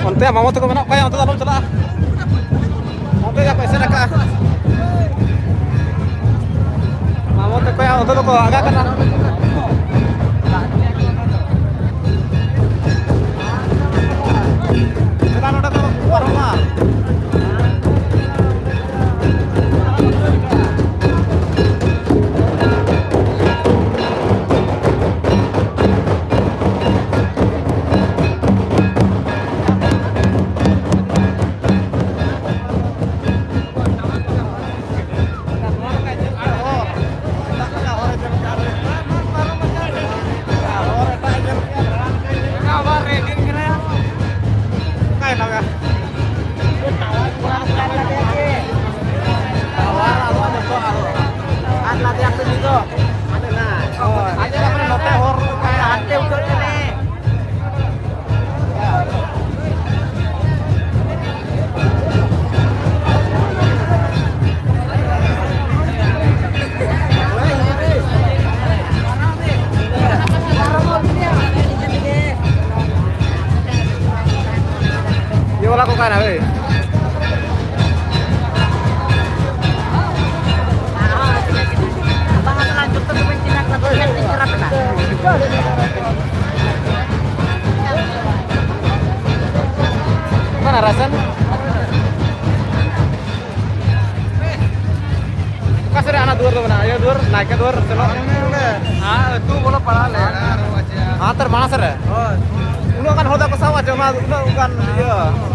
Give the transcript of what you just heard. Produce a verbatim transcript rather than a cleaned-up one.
ᱚᱱᱛᱮ ᱢᱟᱢᱚ ᱛᱟᱠᱚ ᱢᱮᱱᱟᱜ ᱠᱚᱣᱟ, ᱚᱱᱛᱮ ᱫᱚ ᱟᱞᱚᱢ ᱪᱟᱞᱟᱜᱼᱟ᱾ ᱚᱱᱛᱮ ᱫᱚ ᱠᱚ ᱮᱥᱮᱫ ᱟᱠᱟᱫᱼᱟ᱾ ᱢᱟᱢᱚ ᱛᱟᱠᱚ ᱚᱱᱛᱮ ᱫᱚᱠᱚ ᱟᱜᱟ ᱠᱟᱱᱟ᱾ ᱫᱮᱞᱟ ᱱᱚᱰᱮ ᱫᱚ ᱯᱟᱨᱚᱢᱟ᱾ ᱟᱨ ᱞᱟᱫᱮ ᱟᱯᱮ ᱢᱤᱫ ᱫᱚ᱾ ᱦᱳᱭ᱾ ᱦᱟᱱᱛᱮ ᱩᱴᱷᱟᱹᱜ ᱠᱟᱱᱟ᱾ ᱤᱭᱟᱹ ᱵᱟᱞᱟ ᱠᱚ ᱚᱠᱟᱭᱮᱱᱟ ᱵᱷᱟᱹᱭ? ᱚᱠᱟᱱᱟ ᱨᱟᱥᱚᱱ? ᱚᱠᱟ ᱥᱮᱫ ᱨᱮ ᱦᱟᱱᱟ ᱫᱩᱣᱟᱹᱨ ᱫᱚ ᱢᱮᱱᱟᱜᱼᱟ? ᱤᱭᱟᱹ ᱫᱩᱣᱟᱹᱨ, ᱱᱟᱭᱠᱮ ᱫᱩᱣᱟᱹᱨ ᱥᱮᱱᱚᱜ᱾ ᱦᱮᱸ, ᱟᱹᱛᱩ ᱵᱚᱞᱚ ᱯᱟᱲᱟᱜ ᱞᱮ᱾ ᱦᱟᱱᱛᱮ ᱨᱮ ᱢᱟᱲᱟᱝ ᱥᱮᱫ ᱨᱮ᱾ ᱦᱳᱭ᱾ ᱩᱱᱟᱹᱜ ᱜᱟᱱ ᱦᱚᱲ ᱫᱚ ᱠᱚ ᱥᱟᱵᱟ ᱡᱮ ᱚᱱᱟ ᱩᱱᱟᱹᱜ ᱜᱟᱱ ᱤᱭᱟᱹ᱾